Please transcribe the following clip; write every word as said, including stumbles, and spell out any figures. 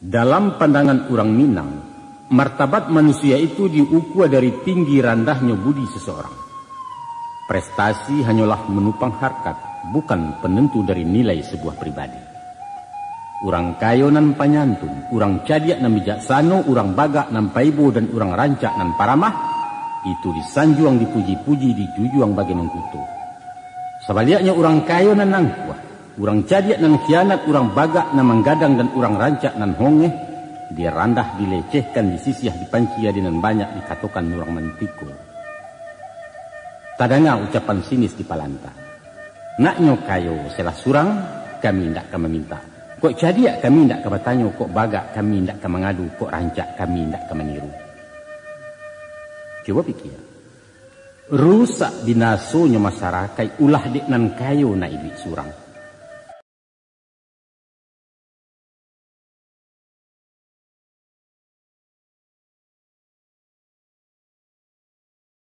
Dalam pandangan urang Minang, martabat manusia itu diukua dari tinggi randahnyo budi seseorang. Prestasi hanyolah menupang harkat, bukan penentu dari nilai sebuah pribadi. Urang kayo nan panyantun, urang cadiak nan bijaksano, urang bagak nan paibo, dan urang rancak nan paramah, itu disanjuang dipuji-puji, dijujuang bagai mangkuto. Sabaliaknyo, urang kayo nan angkuah, urang cadiak nan khianat, urang bagak nan manggadang, dan urang rancak nan hongeh, dirandah, dilecehkan, disisiah, dipanci, adi nan banyak dikatokan urang mantiko. Tadanga ucapan sinis di palanta. Naknyo kayo salah surang, kami indak ka maminta. Kok cadiak kami indak ka batanyo, kok bagak kami indak ka mangadu, kok rancak kami indak ka maniru. Cubo pikia. Rusak binasonyo masarakaik ulah dek nan kayo nak iduik surang.